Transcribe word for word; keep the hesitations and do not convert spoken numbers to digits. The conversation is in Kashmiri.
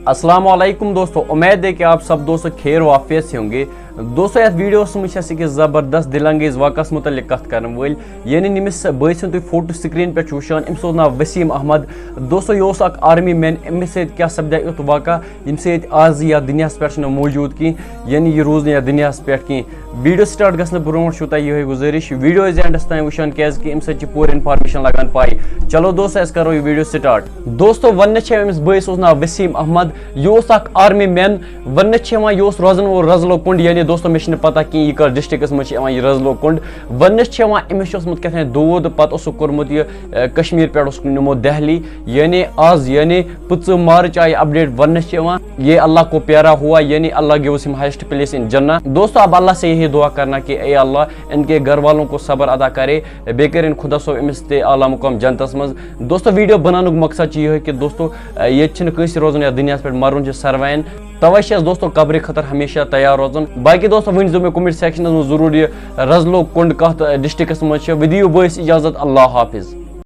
السلام علیکم دوستو، امید ہے کہ آپ سب دوستو خیر و عافیت سے ہوں گے۔ دوستو، یتھ ویڈیوس منٛز چھِ أسۍ أکِس زبردست دل انگیز واقعس متعلق کتھ کرن وٲلۍ، یعنی ییٚمِس بٲے سُنٛد تُہۍ فوٹو سکرین پٮ۪ٹھ چھِو وٕچھان، أمِس اوس ناو وسیم احمد۔ دوستو، یہِ اوس اکھ آرمی مین، أمِس سۭتۍ کیٛاہ سپدیو یُتھ واقعہ ییٚمہِ سۭتۍ آز یتھ دُنیاہس پٮ۪ٹھ چھُنہٕ موجود کینٛہہ، یعنی یہِ روٗز نہٕ یتھ دُنیاہس پٮ۪ٹھ کینٛہہ۔ ویڈیو سٹارٹ گژھنہٕ برونٛٹھ چھُو تۄہہِ یِہوٚے گُزٲرِش، ویڈیو ٲسۍ زِ اینڈس تام وٕچھان، کیازِ کہِ اَمہِ سۭتۍ چھِ پوٗرٕ انفارمیشن لگان پاے۔ چلو دوستو، أسۍ کرو یہِ ویڈیو سٹارٹ۔ دوستو، وننہٕ چھِ أمِس بٲیِس اوس ناو وسیم احمد، یہِ اوس اکھ آرمی مین۔ وننہٕ چھِ یِوان، یہِ اوس روزان وول رزلو کُنڈ، یعنی دوستو، مےٚ چھِنہٕ پتہ کینٛہہ یہِ کتھ ڈسٹرکٹس منٛز چھِ یِوان یہِ رزلو کُنڈ۔ وننہٕ چھِ یِوان، أمِس چھُ اوسمُت کیٛاہ تام دود، پتہٕ اوسُکھ کوٚرمُت یہِ، اے، کشمیر پٮ۪ٹھ اوسُکھ نیومُت دہلی، یعنی آز، یعنی پٕنٛژٕہ مارچ آیہِ اپڈیٹ وننہٕ چھِ یِوان، یہ اللہ کو پیارا ہوا، یعنی اللہ gives Hum highest place in جنہ۔ دوستو، اب اللہ سے یہی دعا کرنا کہ اے اللہ، ان کے گھر والوں کو صبر عطا کرے، بیٚیہِ کٔرِن خدا صٲب أمِس تہِ اعلیٰ مقام جنتس منٛز۔ دوستو، ویڈیو بناونُک مقصد چھُ یِہوٚے کہ دوستو، ییٚتہِ چھِنہٕ کٲنٛسہِ روزُن یتھ دُنیاہس پٮ۪ٹھ، مرُن چھُ ساروین۔ توے چھِ أسۍ دوستو قبرِ خٲطرٕ ہمیشہ تیار روزُن۔ باقی دوستو، ؤنۍ زیو مےٚ comment sectionس منٛز ضروٗر یہِ رزلو کُنڈ کتھ ڈسٹرکٹس منٛز چھِ۔ ودِیِو بٲیِس اجازت، اللہ حافظ۔